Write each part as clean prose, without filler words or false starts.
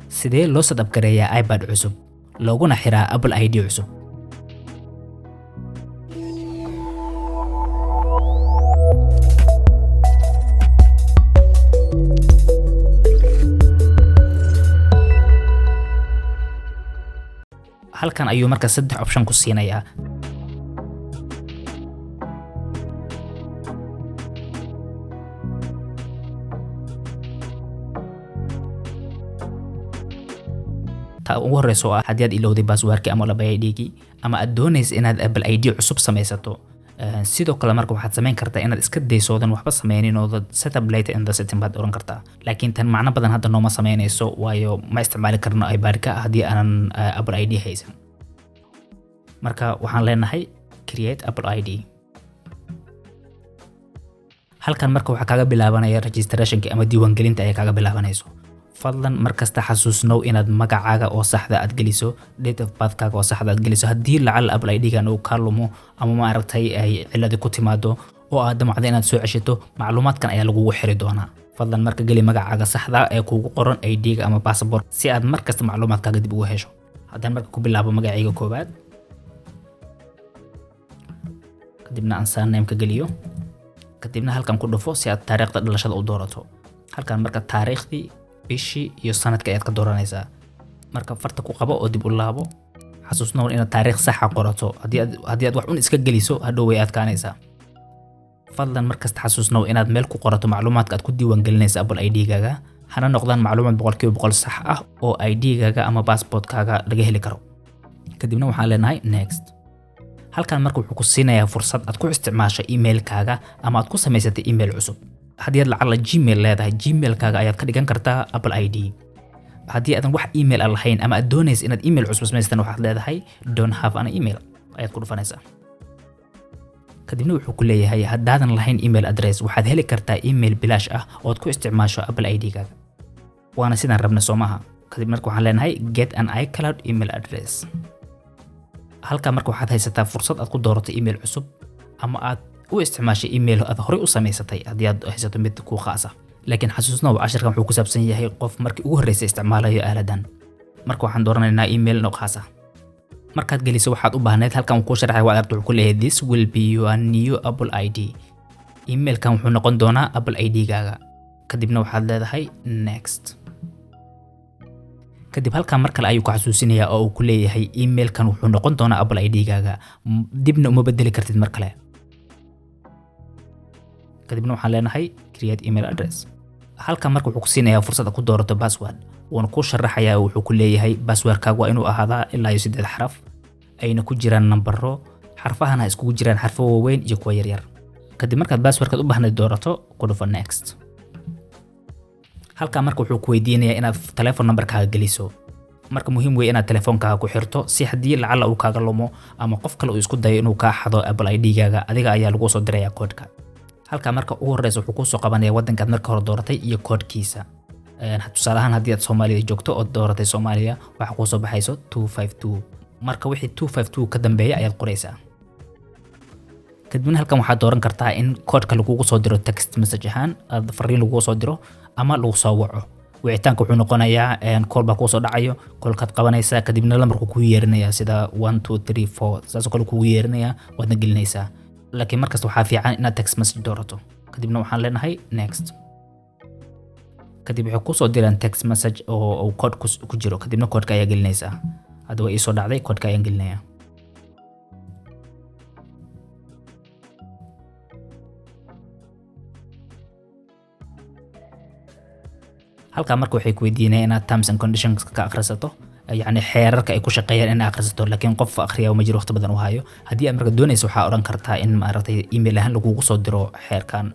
Sidee loo setup gareeyaa iPad cusub looguna xiraa Apple ID cusub? Halkan ayuu marka saddex option ku siinayaa. Ta ugu horeysa oo ah haddii aad ilowday passwordkii ama laba ID-gii ama aad doonaysa inaad Apple ID cusub samaysato. Sidoo kale marka waxaad samayn kartaa inaad iska dayso oodan waxba sameynin oo "setup later in the setting" baad oran kartaa, laakiin tan macno badan hadda nooma sameynayso, waayo ma isticmaali karno iPad-ka haddii aanan Apple ID haysan. Marka waxaan leenahay "Create Apple ID". Halkan marka waxaa kaaga bilaabanaya registrationka ama diiwaangelinta ayaa kaaga bilaabanayso. Fadlan markasta xasuusnow inaad magacaaga oo saxda aad geliso, date of birthkaaga oo saxda aad geliso. Haddii lacala Apple ID-gan uu kaa lumo ama maaragtay ay ciladi ku timaado oo aad damacdo inaad soo ceshato, macluumaadkan ayaa lagugu xiri doonaa. Fadlan marka geli magacaaga saxda ee kuugu qoran ID-ga ama passport si aad markasta macluumaadkaaga dib ugu hesho. Haddaan marka ku bilaabo magacayga koowaad, kadibna aan surname-ka geliyo, kadibna halkan ku dhufo si aad taariikhda dhalashada u doorato. Halkan marka taariikhdii, bishii iyo sanadka ayaad ka dooranaysaa. Marka farta ku qabo oo dib u laabo. Xasuusnow inaad taariikh saxa qorato. Haddii aad wax un iska geliso, hadhow way adkaanaysaa. Fadlan markasta xasuusnow inaad meel ku qorato macluumaadka aad ku diiwaan gelinaysa Apple ID-gaaga, hana noqdaan macluumaad 100% sax ah oo ID-gaaga ama passportkaaga laga heli karo. Kadibna waxaan leenahay "Next". Halkan marka wuxuu ku siinayaa fursad aad ku isticmaasho emailkaaga ama aad ku samaysatay email cusub. Haddii aad lacala Gmail leedahay, Gmailkaaga ayaad ka dhigan kartaa Apple ID. Haddii aadan wax email a lahayn ama aad doonaysa inaad email cusub samaysatan, waxaad leedahay "Don't have an email" ayaad ku dhufanaysaa. Kadibna wuxuu ku leeyahay, haddaadan lahayn email address, waxaad heli kartaa email bilaash ah ood ku isticmaasho Apple ID-gaaga. Waana sidaan rabna, soo maaha? Kadib marka waxaan leenahay "Get an iCloud email address". Halkaa marka waxaad haysataa fursad aad ku doorato email cusub ama aad u isticmaashay email aad horey u samaysatay haddii aad haysato mid kuu khaas ah. Laakiin xasuusnow, cashirkan wuxuu ku saabsan yahay qof markii ugu horreysay isticmaalayo aaladan. Marka waxaan dooranaynaa email no khaas ah. Markaad geliso waxaad u baahneed, halkan uu kuu sharaxay, waad aragta, wuxuu ku leeyahay "This will be your new Apple ID". Emailkan wuxuu noqon doonaa Apple ID-gaaga. Kadibna waxaad leedahay "Next". Kadib halkan mar kale ayuu ku xasuusinayaa oo uu ku leeyahay emailkan wuxuu noqon doonaa Apple ID-gaaga, dibna uma bedeli kartid mar kale. Kadibna waxaan leenahay "Create email address". Halkan marka wuxuu ku siinayaa fursad aad ku doorato password, wuuna kuu sharaxayaa. Wuxuu ku leeyahay passwordkaagu waa inuu ahaadaa ilaa iyo siddeed xaraf, ayna ku jiraan nambaro, xarfahana iskugu jiraan xarfo waaweyn iyo kuwa yaryar. Kadib markaad passwordkaad u baahnayd doorato, ku dhufo "Next". Halkan marka wuxuu ku weydiinayaa inaad telephone numberkaaga geliso. Marka muhiim wey inaad telefoonkaaga ku xirto, si haddii lacala uu kaaga lumo ama qof kale uu isku dayo inuu kaa xado Apple ID-gaaga, adiga ayaa lagu soo diraya koodhka. Halka marka ugu horeysa wuxuu kusoo qabanaya waddankaad marka hore dooratay iyo koodhkiisa. Tusaale ahaan, haddii aad Soomaaliya joogto oo dooratay Soomaaliya, waxaa kuusoo baxayso 252. Marka wixii 252 ka dambeeya ayaad qoraysaa. Kadibna halkan waxaad dooran kartaa in koodhka lagugu soo diro text message ahaan, aad fariin lagugu soo diro, ama lagu soo waco. Wicitaanka wuxuu noqonayaa call baa kuusoo dhacayo, callkaad qabanaysaa, kadibna lambarku kugu yeerinaya sida 1 2 3 4, saasoo kale kugu yeerinaya, waadna gelinaysaa. Laakiin markasta waxaa fiican inaad text message doorato. Kadibna waxaan leenahay "Next". Kadib waxay kusoo diraan text message oo uu code ku jiro, kadibna koodhka ayaa gelinaysaa. Hadda waa iisoo dhacday, koodhka ayaan gelinayaa. Halkaa marka waxay ku weydiinayaan inaad terms and conditions ka akhrisato, yacni xeerarka ay ku shaqeeyaan inaad akhrisato. Laakiin qof akhriya ma jiro, waqti badan u hayo. Haddii aad marka doonayso, waxaa odhan kartaa in maaragtay email ahaan lagugu soo diro xeerkan,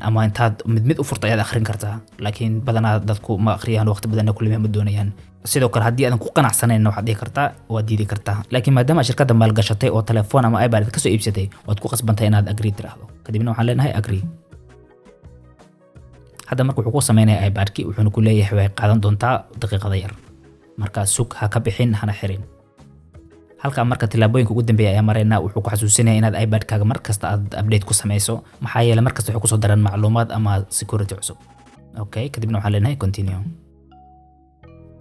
ama intaad mid mid u furto ayaad akhrin kartaa. Laakiin badanaa dadku ma akhriyaan, waqti badanna kulima ma doonayaan. Sidoo kale haddii aadan ku qanacsanayn, waxaad dhihi kartaa, waad diidi kartaa. Laakiin maadaama shirkadda maalgashatay oo telefoon ama iPad aad kasoo iibsatay, waad ku qasbantay inaad "Agree" tiraahdo. Kadibna waxaan leenahay "Agree". Hadda marka wuxuu ku sameynaya iPadki, wuxuuna ku leeyahay way qaadan doontaa daqiiqada yar, marka sug, ha ka bixin hana xirin. Halkaa marka tillaabooyinka ugu dambeeya ayaa maraynaa. Wuxuu ku xasuusinaya inaad iPadkaaga mar kasta aad update ku sameyso, maxaa yeelay mar kasta waxay kusoo daraan macluumaad ama security cusub. Okay, kadibna waxaan leenahay "Continue".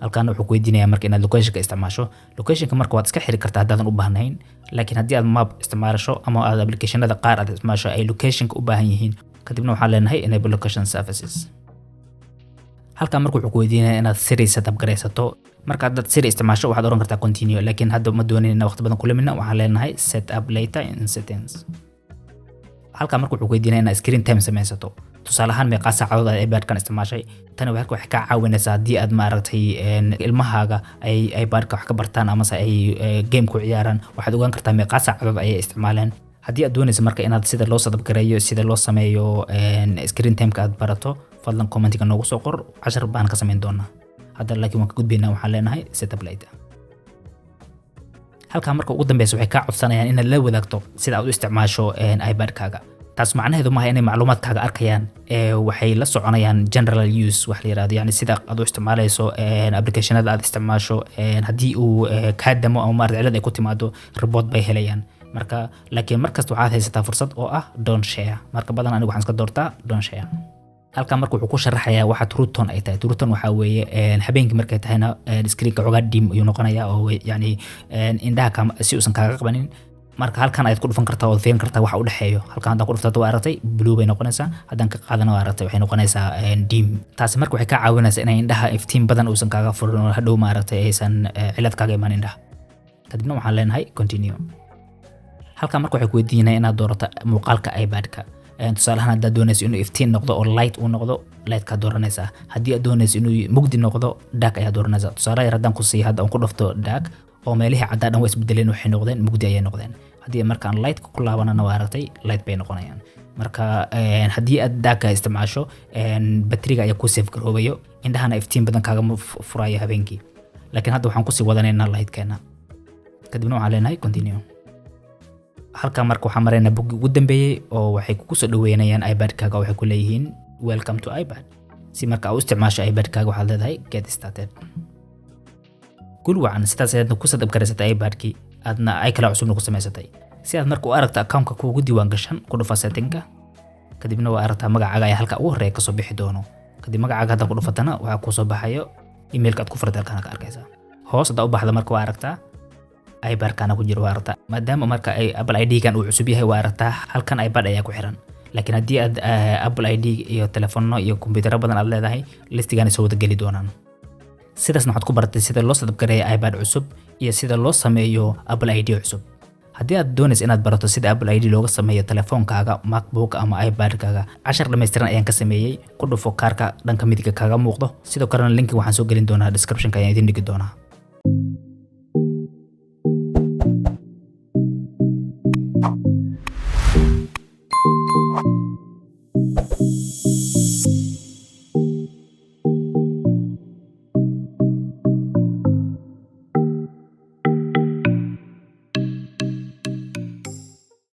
Halkaana wuxuu ku weydiinayaa marka inaad locationka isticmaasho. Locationka marka waad iska xiri kartaa haddaadan u baahnayn, laakiin haddii aad map isticmaasho ama aad applicationada qaar aad isticmaasho ay locationka u baahan yihiin. Kadibna waxaan leenahay enable location services. Halkan marka wuxuu ku weydiinayaa inaad Siri setup garaysato. Marka haddaad Siri isticmaasho, waxaad oran kartaa continue, laakiin hadda ma doonin inaan waqti badan kulamina. Waxaan leenahay set up later in settings. Halkan marka wuxuu ku weydiinaya inaad screen time samaysato, tusaale ahaan meeqaa saacadood aad iPadkan isticmaashay. Tani waxay kaa caawinaysaa haddii aad maaragtay ilmahaaga ay iPadka wax ka bartaan amase ay game ku ciyaaraan, waxaad ogaan kartaa meeqaa saacadood ayay isticmaaleen. Haddii aad doonayso marka inaad sida loo setup gareeyo, sida loo sameeyo screen timeka aad barato, fadlan commentiga noogu soo qor, cashar baan ka samayn doonaa. Hadda laakiin waan ka gudbaynaa, waxaan leenahay setup later. Halkaa marka ugu dambeysa waxay kaa codsanayaan inaad la wadaagto sida aad u isticmaasho iPadkaaga. Taas macnaheedu maaha inay macluumaadkaaga arkayaan, ee waxay la soconayaan general use wax la yirahdo, yani sida aad u isticmaalayso, applicationada aad isticmaasho. Haddii uu kaa damo ama maarata cilad ay ku timaado, report bay helayaan. Marka laakiin markasta waxaad haysataa fursad oo ah don't share. Marka badan anigu waxaan iska doortaa don't share. Halkan marka wuxuu ku sharaxayaa waxa true tone ay tahay. True tone waxaa weeye habeenkii markay tahayna screenka xogaa dim ayuu noqonayaa oo yani indhaha si uusan kaaga qabanin. Marka halkan ayaad ku dhufan kartaa ood fiirin kartaa waxa u dhexeeyo. Halkan haddaan ku dhufto, waa aragtay, blue bay noqonaysaa. Haddaan ka qaadana, waa aragtay, waxay noqonaysaa dim. Taasi marka waxay kaa caawinaysaa inay indhaha iftiin badan uusan kaaga furin oo hadhow maaragtay aysan cilad kaaga imaan indhaha. Kadibna waxaan leenahay continue. Halkan marka waxay ku weydiinaya inaad doorato muuqaalka iPadka. Tusaale ahaan haddaad doonayso inuu iftiin noqdo oo light uu noqdo, lightkaa dooranaysaa. Haddii aad doonayso inuu mugdi noqdo, dark ayaa dooranaysaa. Tusaale yar haddaan ku siiyo, hadda aan ku dhufto dark, oo meelihii caddaa dhan waa isbedeleen, waxay noqdeen mugdi ayay noqdeen. Haddii markaan lightka ku laabanana, waa aragtay, light bay noqonayaan. Marka haddii aad darka isticmaasho, batriga ayaa ku save garoobayo, indhahana iftiin badan kaagama furayo habeenkii. Laakiin hadda waxaan kusii wadanaynaa lightkeena. Kadibna waxaan leenahay continue. Halkan marka waxaan maraynaa boggi ugu dambeeyey oo waxay kugu soo dhaweynayaan iPadkaaga. Waxay ku leeyihiin "Welcome to iPad". Si marka aad u isticmaasho iPadkaaga, waxaad leedahay get started. Guul wacan! Sidaas ayaadna ku setup garaysatay iPadkii, aadna iCloud cusubna ku samaysatay. Si aad marka u aragto accountka kuugu diiwaan gashan, ku dhufa settingka. Kadibna waa aragtaa, magacaaga ayaa halka ugu horreeya kasoo bixi doono. Kadib magacaaga haddaad ku dhufatana, waxaa kuusoo baxayo emailka aad ku furatay, halkaana ka arkaysaa. Hoos haddaa u baxda marka, waa aragtaa, iPadkana ku jiro, waa aragtaa. Maadaama marka ay Apple ID-gan uu cusub yahay, waa aragtaa, halkan iPad ayaa ku xiran. Laakiin haddii aad Apple ID iyo telefono iyo kombiyuutarro badan aad leedahay, listigan soo wada geli doonaan. Sidaasna waxaad ku baratay sida loo setup gareeyo iPad cusub iyo sida loo sameeyo Apple ID cusub. Haddii aad doonaysa inaad barato sida Apple ID looga sameeyo telefoonkaaga, MacBook ama iPadkaaga, cashar dhammaystiran ayaan ka sameeyey. Ku dhufo kaarka dhanka midiga kaaga muuqdo. Sidoo kalena linki waxaan soo gelin doonaa descriptionka ayaan idin dhigi doonaa.